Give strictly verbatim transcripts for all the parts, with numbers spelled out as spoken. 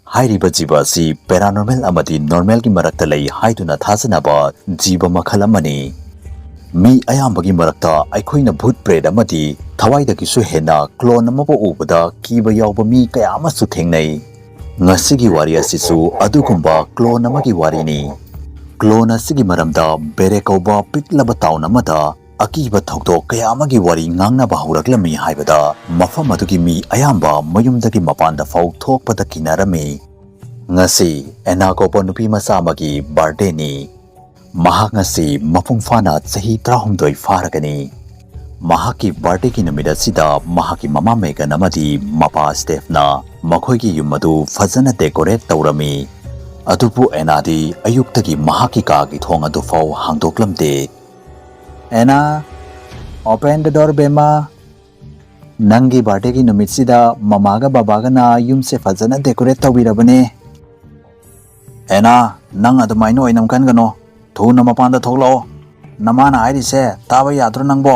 ꯍꯥꯏꯔꯤꯕ ꯖꯤꯕ ꯑꯁꯤ paranormal ꯑꯃꯗꯤ normalꯒꯤ ꯃꯔꯛꯇ ꯂꯩ ꯍꯥꯏꯗꯨꯅ ꯊꯥꯖꯅꯕ ꯖꯤꯕ ꯃꯈꯜ ꯑꯃꯅꯤ꯫ ꯃꯤ ꯑꯌꯥꯝꯕꯒꯤ ꯃꯔꯛꯇ ꯑꯩꯈꯣꯏꯅ ꯚꯨꯠ ꯄ꯭ꯔꯦꯠ ꯑꯃꯗꯤ ꯊꯋꯥꯏꯗꯒꯤꯁꯨ ꯍꯦꯟꯅ clone ꯑꯃꯕꯨ ꯎꯕꯗ ꯀꯤꯕ ꯌꯥꯎꯕ ꯃꯤ ꯀꯌꯥ ꯑꯃꯁꯨ ꯊꯦꯡꯅꯩ꯫ ꯉꯁꯤꯒꯤ ꯋꯥꯔꯤ ꯑꯁꯤꯁꯨ ꯑꯗꯨꯒꯨꯝꯕ clone ꯑꯃꯒꯤ ꯋꯥꯔꯤꯅꯤ꯫ Clone ꯑꯁꯤꯒꯤ ꯃꯔꯝꯗ ꯕꯦꯔꯦ ꯀꯧꯕ ꯄꯤꯛꯂꯕ town ꯑꯃꯗ ꯑꯀꯤꯕ ꯊꯧꯗꯣꯛ ꯀꯌꯥ ꯑꯃꯒꯤ ꯋꯥꯔꯤ ꯉꯥꯡꯅꯕ ꯍꯧꯔꯛꯂꯝꯃꯤ ꯍꯥꯏꯕꯗ ꯃꯐꯝ ꯑꯗꯨꯒꯤ ꯃꯤ ꯑꯌꯥꯝꯕ ꯃꯌꯨꯝꯗꯒꯤ ꯃꯄꯥꯟꯗ ꯐꯥꯎ ꯊꯣꯛꯄꯗ ꯀꯤꯅꯔꯝꯃꯤ꯫ ꯉꯁꯤ ꯑꯦꯅꯥ ꯀꯧꯕ ꯅꯨꯄꯤ ꯃꯆꯥ ꯑꯃꯒꯤ birthdayꯅꯤ꯫ ꯃꯍꯥꯛ ꯉꯁꯤ ꯃꯄꯨꯡ ꯐꯥꯅ ꯆꯍꯤ ꯇꯔꯥꯍꯨꯝꯗꯣꯏ ꯐꯥꯔꯒꯅꯤ꯫ ꯃꯍꯥꯛꯀꯤ birthdayꯒꯤ ꯅꯨꯃꯤꯠ ꯑꯁꯤꯗ ꯃꯍꯥꯛꯀꯤ ꯃꯃꯥ ꯃꯦꯒꯟ ꯑꯃꯗꯤ ꯃꯄꯥ ꯁ꯭ꯇꯦꯐꯅ ꯃꯈꯣꯏꯒꯤ ꯌꯨꯝ ꯑꯗꯨ ꯐꯖꯅ decorate ꯇꯧꯔꯝꯃꯤ꯫ ꯑꯗꯨꯕꯨ ꯑꯦꯅꯥꯗꯤ ꯑꯌꯨꯛꯇꯒꯤ ꯃꯍꯥꯛꯀꯤ ꯀꯥꯒꯤ ꯊꯣꯡ ꯑꯗꯨ ꯐꯥꯎ ꯍꯥꯡꯗꯣꯛꯂꯝꯗꯦ꯫ "ꯑꯦꯅꯥ, open the door, ꯕꯦꯝꯃ꯫ ꯅꯪꯒꯤ birthdayꯒꯤ ꯅꯨꯃꯤꯠꯁꯤꯗ ꯃꯃꯥꯒ ꯕꯕꯥꯒꯅ ꯌꯨꯝꯁꯦ ꯐꯖꯅ decorate ꯇꯧꯕꯤꯔꯕꯅꯦ꯫ ꯑꯦꯅꯥ, ꯅꯪ ꯑꯗꯨꯃꯥꯏꯅ ꯑꯣꯏꯅꯝ ꯀꯟꯒꯅꯣ꯫ ꯊꯨꯅ ꯃꯄꯥꯟꯗ ꯊꯣꯛꯂꯛꯑꯣ꯫ ꯅꯃꯥꯅ ꯍꯥꯏꯔꯤꯁꯦ ꯇꯥꯕ ꯌꯥꯗ꯭ꯔꯣ ꯅꯪꯕꯣ?"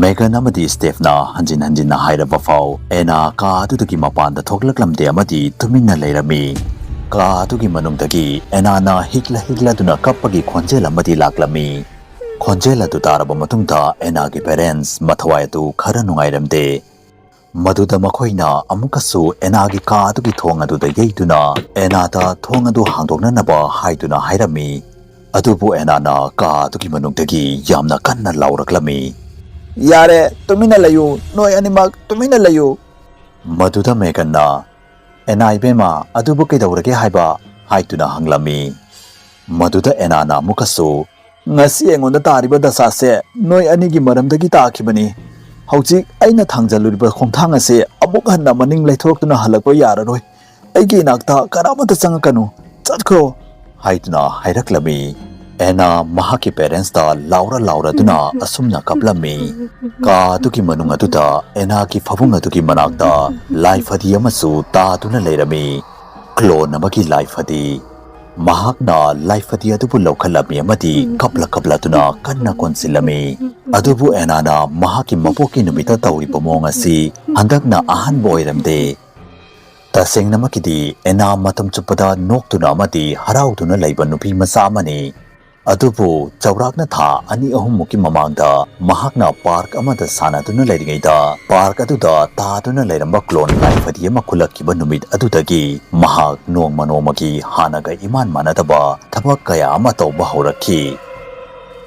ꯃꯦꯒꯟ ꯑꯃꯗꯤ ꯁ꯭ꯇꯦꯐꯅ ꯍꯟꯖꯤꯟ ꯍꯟꯖꯤꯟꯅ ꯍꯥꯏꯔꯕ ꯐꯥꯎ ꯑꯦꯅꯥ ꯀꯥ ꯑꯗꯨꯗꯒꯤ ꯃꯄꯥꯟꯗ ꯊꯣꯛꯂꯛꯂꯝꯗꯦ ꯑꯃꯗꯤ ꯇꯨꯃꯤꯟꯅ ꯂꯩꯔꯝꯃꯤ꯫ ꯀꯥ ꯑꯗꯨꯒꯤ ꯃꯅꯨꯡꯗꯒꯤ ꯑꯦꯅꯥꯅ ꯍꯤꯛꯂ ꯍꯤꯛꯂꯗꯨꯅ ꯀꯞꯄꯒꯤ ꯈꯣꯟꯖꯦꯜ ꯑꯃꯗꯤ ꯂꯥꯛꯂꯝꯃꯤ꯫ ꯈꯣꯟꯖꯦꯜ ꯑꯗꯨ ꯇꯥꯔꯕ ꯃꯇꯨꯡꯗ ꯑꯦꯅꯥꯒꯤ parents ꯃꯊꯋꯥꯏ ꯑꯗꯨ ꯈꯔ ꯅꯨꯡꯉꯥꯏꯔꯝꯗꯦ꯫ ꯃꯗꯨꯗ ꯃꯈꯣꯏꯅ ꯑꯃꯨꯛꯀꯁꯨ ꯑꯦꯅꯥꯒꯤ ꯀꯥ ꯑꯗꯨꯒꯤ ꯊꯣꯡ ꯑꯗꯨꯗ ꯌꯩꯗꯨꯅ ꯑꯦꯅꯥꯗ ꯊꯣꯡ ꯑꯗꯨ ꯍꯥꯡꯗꯣꯛꯅꯅꯕ ꯍꯥꯏꯗꯨꯅ ꯍꯥꯏꯔꯝꯃꯤ꯫ ꯑꯗꯨꯕꯨ ꯑꯦꯅꯥꯅ ꯀꯥ ꯑꯗꯨꯒꯤ ꯃꯅꯨꯡꯗꯒꯤ ꯌꯥꯝꯅ ꯀꯟꯅ ꯂꯥꯎꯔꯛꯂꯝꯃꯤ꯫ "ꯌꯥꯔꯦ, ꯇꯨꯃꯤꯟꯅ ꯂꯩꯌꯨ, ꯅꯣꯏ ꯑꯅꯤꯃꯛ ꯇꯨꯃꯤꯟꯅ ꯂꯩꯌꯨ!" ꯃꯗꯨꯗ ꯃꯦꯒꯟꯅ, "ꯑꯦꯅꯥ ꯏꯕꯦꯝꯃ, ꯑꯗꯨꯕꯨ ꯀꯩꯗꯧꯔꯒꯦ ꯍꯥꯏꯕ?" ꯍꯥꯏꯗꯨꯅ ꯍꯪꯂꯝꯃꯤ꯫ ꯃꯗꯨꯗ ꯑꯦꯅꯥꯅ ꯑꯃꯨꯛꯀꯁꯨ, "ꯉꯁꯤ ꯑꯩꯉꯣꯟꯗ ꯇꯥꯔꯤꯕ ꯗꯁꯥꯁꯦ ꯅꯣꯏ ꯑꯅꯤꯒꯤ ꯃꯔꯝꯗꯒꯤ ꯇꯥꯈꯤꯕꯅꯤ꯫ ꯍꯧꯖꯤꯛ ꯑꯩꯅ ꯊꯥꯡꯖꯜꯂꯨꯔꯤꯕ ꯈꯣꯡꯊꯥꯡ ꯑꯁꯦ ꯑꯃꯨꯛ ꯍꯟꯅ ꯃꯅꯤꯡ ꯂꯩꯊꯣꯔꯛꯇꯨꯅ ꯍꯜꯂꯛꯄ ꯌꯥꯔꯔꯣꯏ꯫ ꯑꯩꯒꯤ ꯏꯅꯥꯛꯇ ꯀꯅꯥꯃꯠꯇ ꯆꯪꯉꯛꯀꯅꯨ꯫ ꯆꯠꯈ꯭ꯔꯣ!" ꯍꯥꯏꯗꯨꯅ ꯍꯥꯏꯔꯛꯂꯝꯃꯤ꯫ ꯑꯦꯅꯥ ꯃꯍꯥꯛꯀꯤ parentsꯇ ꯂꯥꯎꯔ ꯂꯥꯎꯔꯗꯨꯅ ꯑꯁꯨꯝꯅ ꯀꯞꯂꯝꯃꯤ꯫ ꯀꯥ ꯑꯗꯨꯒꯤ ꯃꯅꯨꯡ ꯑꯗꯨꯗ ꯑꯦꯅꯥꯒꯤ ꯐꯃꯨꯡ ꯑꯗꯨꯒꯤ ꯃꯅꯥꯛꯇ ꯂꯥꯏꯐꯗꯤ ꯑꯃꯁꯨ ꯇꯥꯗꯨꯅ ꯂꯩꯔꯝꯃꯤ꯫ Clone ꯑꯃꯒꯤ ꯂꯥꯏꯐꯗꯤ꯫ ꯃꯍꯥꯛꯅ ꯂꯥꯏꯐꯗꯤ ꯑꯗꯨꯕꯨ ꯂꯧꯈꯠꯂꯝꯃꯤ ꯑꯃꯗꯤ ꯀꯞꯂ ꯀꯞꯂꯗꯨꯅ ꯀꯟꯅ ꯀꯣꯟꯁꯤꯜꯂꯝꯃꯤ꯫ ꯑꯗꯨꯕꯨ ꯑꯦꯅꯥꯅ ꯃꯍꯥꯛꯀꯤ ꯃꯄꯣꯛꯀꯤ ꯅꯨꯃꯤꯠꯇ ꯇꯧꯔꯤꯕ ꯃꯑꯣꯡ ꯑꯁꯤ ꯍꯟꯗꯛꯅ ꯑꯍꯥꯟꯕ ꯑꯣꯏꯔꯝꯗꯦ꯫ ꯇꯁꯦꯡꯅꯃꯛꯀꯤꯗꯤ ꯑꯦꯅꯥ ꯃꯇꯝ ꯆꯨꯞꯄꯗ ꯅꯣꯛꯇꯨꯅ ꯑꯃꯗꯤ ꯍꯔꯥꯎꯗꯨꯅ ꯂꯩꯕ ꯅꯨꯄꯤ ꯃꯆꯥ ꯑꯃꯅꯤ꯫ ꯑꯗꯨꯕꯨ ꯆꯥꯎꯔꯥꯛꯅ ꯊꯥ ꯑꯅꯤ ꯑꯍꯨꯝꯃꯨꯛꯀꯤ ꯃꯃꯥꯡꯗ ꯃꯍꯥꯛꯅ ꯄꯥꯔꯛ ꯑꯃꯗ ꯁꯥꯟꯅꯗꯨꯅ ꯂꯩꯔꯤꯉꯩꯗ ꯄꯥꯔꯛ ꯑꯗꯨꯗ ꯇꯥꯗꯨꯅ ꯂꯩꯔꯝꯕ ꯀ꯭ꯂꯣꯟ ꯂꯥꯏꯐꯗꯤ ꯑꯃ ꯈꯨꯜꯂꯛꯈꯤꯕ ꯅꯨꯃꯤꯠ ꯑꯗꯨꯗꯒꯤ ꯃꯍꯥꯛ ꯅꯣꯡꯃ ꯅꯣꯡꯃꯒꯤ ꯍꯥꯟꯅꯒ ꯏꯃꯥꯟ ꯃꯥꯟꯅꯗꯕ ꯊꯕꯛ ꯀꯌꯥ ꯑꯃ ꯇꯧꯕ ꯍꯧꯔꯛꯈꯤ꯫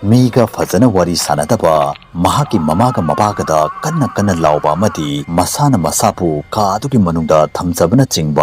ꯃꯤꯒ ꯐꯖꯅ ꯋꯥꯔꯤ ꯁꯥꯟꯅꯗꯕ, ꯃꯍꯥꯛꯀꯤ ꯃꯃꯥꯒ ꯃꯄꯥꯒꯗ ꯀꯟꯅ ꯀꯟꯅ ꯂꯥꯎꯕ ꯑꯃꯗꯤ ꯃꯁꯥꯅ ꯃꯁꯥꯕꯨ ꯀꯥ ꯑꯗꯨꯒꯤ ꯃꯅꯨꯡꯗ ꯊꯝꯖꯕꯅꯆꯤꯡꯕ